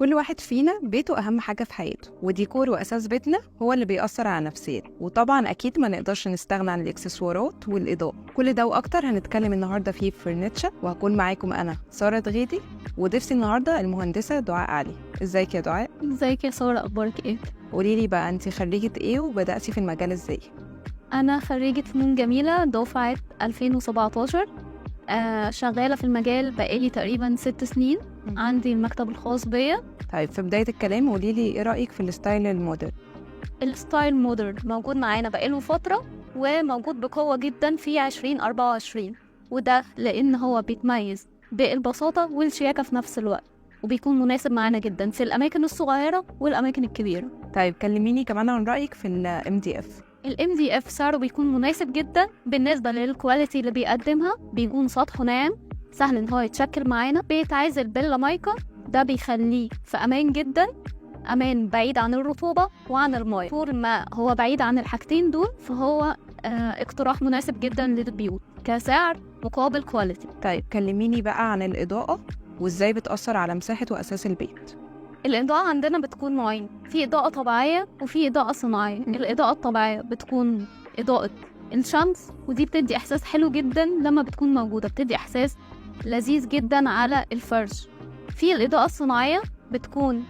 كل واحد فينا بيته أهم حاجة في حياته، وديكور وأساس بيتنا هو اللي بيأثر على نفسيتنا، وطبعا أكيد ما نقدرش نستغنى عن الإكسسوارات والإضاءة. كل ده وأكتر هنتكلم النهاردة فيه في فرنتشا، وهكون معاكم أنا سارة دغيدي، وضيفتي النهاردة المهندسة دعاء علي. ازيك يا دعاء؟ ازيك يا سارة، أخبارك إيه؟ قولي لي بقى، انت خريجة ايه وبدأتي في المجال ازاي؟ أنا خريجة فنون جميلة دفعة 2017. شغالة في المجال بقالي تقريبا 6 سنين. عندي المكتب الخاص بيا. طيب، في بداية الكلام قولي لي ايه رأيك في ال style ال modern؟ ال style modern موجود معانا بقاله فترة وموجود بقوة جدا في 2024، وده لأن هو بيتميز بالبساطة والشياكة في نفس الوقت، وبيكون مناسب معانا جدا في الأماكن الصغيرة والأماكن الكبيرة. طيب، كلميني كمان عن رأيك في ال MDF. ال MDF سعره بيكون مناسب جدا بالنسبة لل quality اللي بيقدمها. بيكون سطحه ناعم، سهل ان هو يتشكل معانا، بيتعزل باللامايكا، ده بيخليه في امان جدا، امان بعيد عن الرطوبة وعن الماء. طول ما هو بعيد عن الحاجتين دول فهو اقتراح مناسب جدا للبيوت كسعر مقابل quality. طيب، كلميني بقى عن الإضاءة وازاي بتأثر على مساحة وأساس البيت. الإضاءة عندنا بتكون نوعين، في إضاءة طبيعية وفي إضاءة صناعية. الإضاءة الطبيعية بتكون إضاءة الشمس، ودي بتدي إحساس حلو جدا لما بتكون موجودة، بتدي إحساس لذيذ جدا على الفرش. في الإضاءة الصناعية بتكون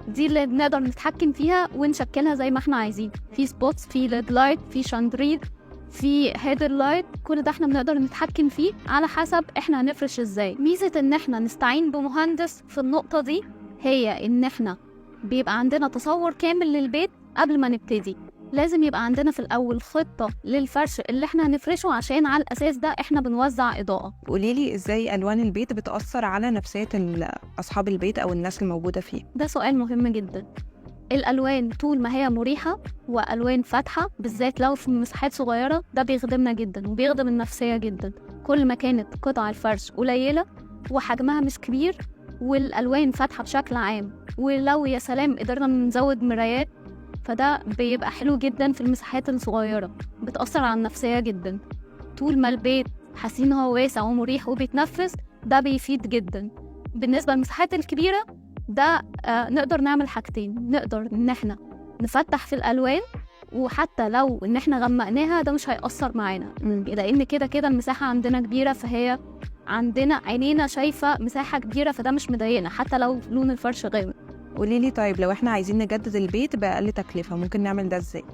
دي اللي بنقدر نتحكم فيها ونشكلها زي ما احنا عايزين، في spots، في LED light، في chandelier، في header light، كل ده احنا بنقدر نتحكم فيه على حسب احنا هنفرش ازاي. ميزة ان احنا نستعين بمهندس في النقطة دي هي ان احنا بيبقى عندنا تصور كامل للبيت قبل ما نبتدي. لازم يبقى عندنا في الاول خطة للفرش اللي احنا هنفرشه، عشان على الاساس ده احنا بنوزع اضاءة. قولي لي ازاي ألوان البيت بتأثر على نفسية أصحاب البيت أو الناس الموجودة فيه؟ ده سؤال مهم جدا. الالوان طول ما هي مريحة والوان فاتحة، بالذات لو في مساحات صغيرة، ده بيخدمنا جدا وبيخدم النفسية جدا. كل ما كانت قطع الفرش قليلة وحجمها مش كبير والالوان فاتحة بشكل عام، ولو يا سلام قدرنا نزود مرايات، فده بيبقى حلو جدا في المساحات الصغيرة، بتأثر على النفسية جدا. طول ما البيت حاسين هو واسع ومريح وبيتنفس، ده بيفيد جدا. بالنسبة للمساحات الكبيرة ده نقدر نعمل حاجتين، نقدر ان احنا نفتح في الالوان، وحتى لو ان احنا غمقناها ده مش هيأثر معانا، لان كده كده المساحة عندنا كبيرة، فهي عندنا عينينا شايفة مساحة كبيرة، فده مش مضايقنا حتى لو لون الفرش غامق. قولي لي طيب، لو احنا عايزين نجدد البيت بأقل تكلفة ممكن نعمل ده ازاي؟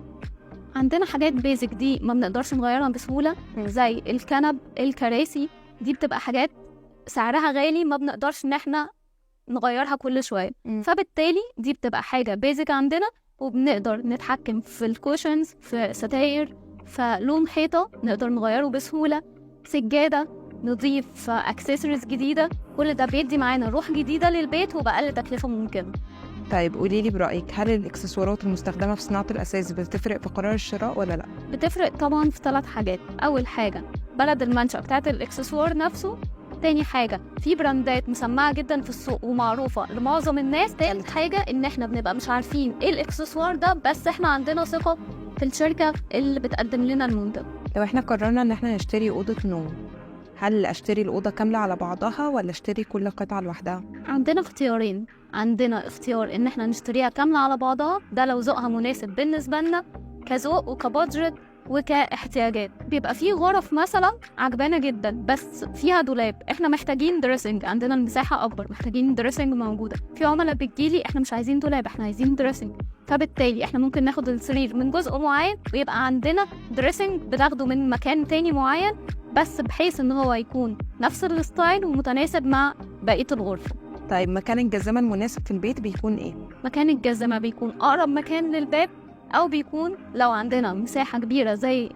عندنا حاجات basic دي ما بنقدرش نغيرها بسهولة، زي الكنب، الكراسي، دي بتبقى حاجات سعرها غالي، ما بنقدرش ان احنا نغيرها كل شوية. فبالتالي دي بتبقى حاجة basic عندنا، وبنقدر نتحكم في ال cushions، في ستاير، فلون حيطة نقدر نغيره بسهولة، سجادة، نضيف اكسسوارز جديدة، كل ده بيدي معانا روح جديدة للبيت وبأقل تكلفة ممكنة. طيب، قولي لي برأيك، هل الإكسسوارات المستخدمة في صناعة الأثاث بتفرق في قرار الشراء ولا لأ؟ بتفرق طبعا في ثلاث حاجات. اول حاجه بلد المنشأ بتاعت الاكسسوار نفسه. تاني حاجة في براندات مسمعة جدا في السوق ومعروفة لمعظم الناس. تالت حاجة ان احنا بنبقى مش عارفين ايه الاكسسوار ده، بس احنا عندنا ثقة في الشركة اللي بتقدم لنا المنتج. لو احنا قررنا ان احنا نشتري أوضة نوم، هل اشتري الأوضة كاملة على بعضها ولا اشتري كل قطعة لوحدها؟ عندنا اختيارين، عندنا اختيار ان احنا نشتريها كاملة على بعضها، ده لو ذوقها مناسب بالنسبة لنا كذوق وك budget وكاحتياجات. بيبقى في غرف مثلا عجبانا جدا بس فيها دولاب، احنا محتاجين dressing، عندنا المساحة اكبر، محتاجين dressing موجودة. في عملاء بتجيلي احنا مش عايزين دولاب، احنا عايزين dressing، فبالتالي احنا ممكن ناخد السرير من جزء معين ويبقى عندنا dressing بناخده من مكان تاني معين، بس بحيث ان هو يكون نفس ال style ومتناسب مع بقية الغرفة. طيب، مكان الجزامة المناسب في البيت بيكون ايه؟ مكان الجزمة بيكون أقرب مكان للباب، أو بيكون لو عندنا مساحة كبيرة زي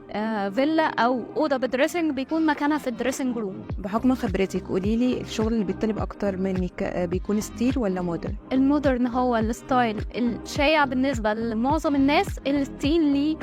فيلا أو أوضة ب dressing بيكون مكانها في ال dressing room. بحكم خبرتك قولي لي، الشغل اللي بيطلب اكتر منك بيكون style ولا modern؟ ال modern هو ال style الشائع بالنسبة لمعظم الناس. ال style ليه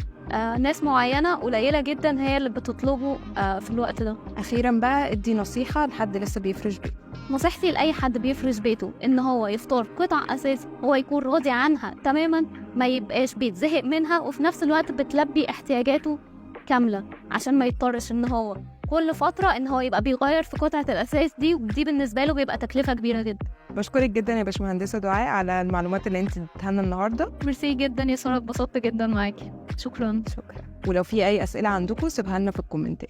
ناس معينة قليلة جدا هي اللي بتطلبه في الوقت ده. اخيرا بقى، ادي نصيحة لحد لسه بيفرش بيت. نصيحتي لأي حد بيفرش بيته إن هو يختار قطع أثاث هو يكون راضي عنها تماما، ما يبقاش بيتزهق منها، وفي نفس الوقت بتلبي احتياجاته كاملة، عشان ما يضطرش إن هو كل فترة إن هو يبقى بيغير في قطعة الأثاث دي، ودي بالنسبة له بيبقى تكلفة كبيرة جدا. بشكرك جدا يا باشمهندسه دعاء على المعلومات اللي انت اديتها لنا النهارده. ميرسي جدا يا ساره، اتبسطت جدا معاكي، شكرا. شكرا. ولو في اي اسئلة عندكم سيبها لنا في الكومنتات.